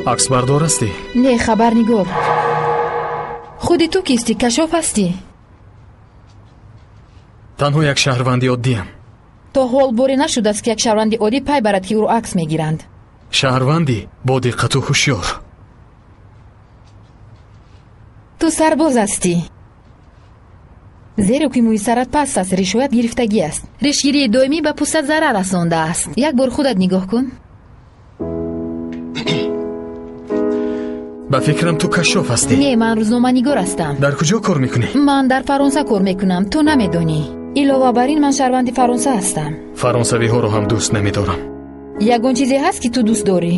Аксбардор ҳастӣ? Не, хабарнигор. Худи ту кистӣ? Кашоф ҳастӣ? Танҳо як шаҳрванди оддиам. То ҳол боре нашудааст, ки як шаҳрванди оддӣ пай барад, ки ӯро акс мегиранд. Шаҳрвандӣ бо диққату ҳушёр. Ту сарбоз ҳастӣ. Зеро ки мӯи сарат паст аст, ришоят гирифтагӣ аст. Ришгирии доимӣ ба пӯстат зарар расондааст. Як бор худат нигоҳ кун. Ба фикрам ту кашшоф ҳастӣ. Не, ман рӯзноманигор ҳастам. Дар куҷо кор мекунӣ? Ман дар Фаронса кор мекунам. Ту намедонӣ. Илова бар ин ман шаҳрванди Фаронса ҳастам. Фаронсавиҳоро ҳам дӯст намедорам. Ягон чизе ҳаст, ки ту дӯст дорӣ?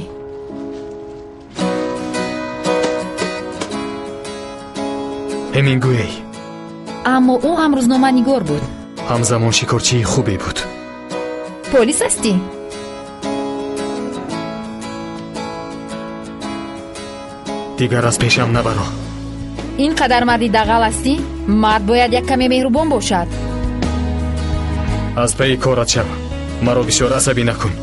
Ҳемингуэй. Аммо ӯ ҳам рӯзноманигор буд. Ҳамзамон шикорчии хубе буд. Полис ҳастӣ? Дигар аз пешам набаро. Ин қадар марди дағал ҳастӣ? Мард бояд як каме меҳрубон бошад. Аз пайи корат шав. Маро бисёр асабӣ накун.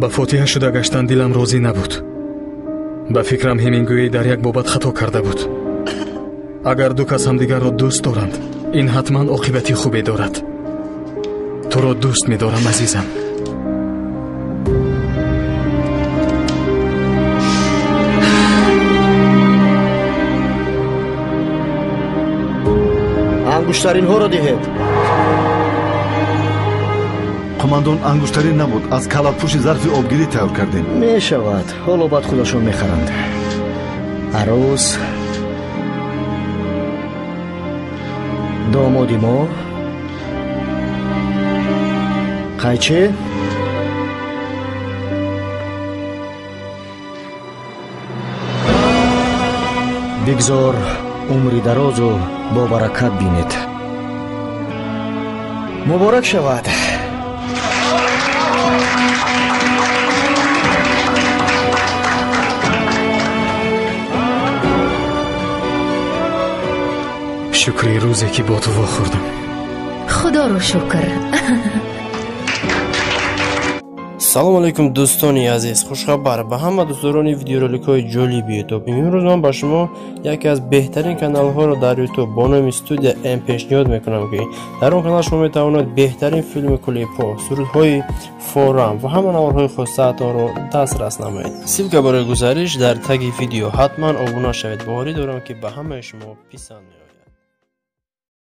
Ба фотиҳа шуда гаштан дилам розӣ набуд. Ба фикрам Ҳемингуэй дар як бобат хато карда буд. Агар ду кас ҳамдигарро дӯст доранд, ин ҳатман оқибати хубе дорад. Туро дӯст медорам, азизам. Ангуштаринҳоро диҳед. Қумандон, ангуштарин набуд, аз калаппӯши зарфи обгирӣ тайёр кардем. Мешавад, ҳоло баъд худашон мехаранд. Арӯс, домоди мо, қайчи, бигзор умри дарозу бобаракат бинед. Муборак шавад. Шукри рӯзе, ки бо ту вохӯрдам. Худоро шукр. Салом алейкум, дӯстони азиз. Хушхабар ба ҳама дӯстдорони видеороликҳои ҷолиби Ютуб. Имрӯз ман ба шумо яке аз беҳтарин каналҳоро дар Ютуб бо номи Студия М пешниҳод мекунам, ки дар он канал шумо метавонед беҳтарин филми клипҳо, сурудҳои форам ва ҳама наворҳои хостаатонро дастрас намоед. Ссилка барои гузариш дар таги видео. Ҳатман обуна шавед. Боварӣ дорам, ки ба ҳамаи шумо писанд меояд.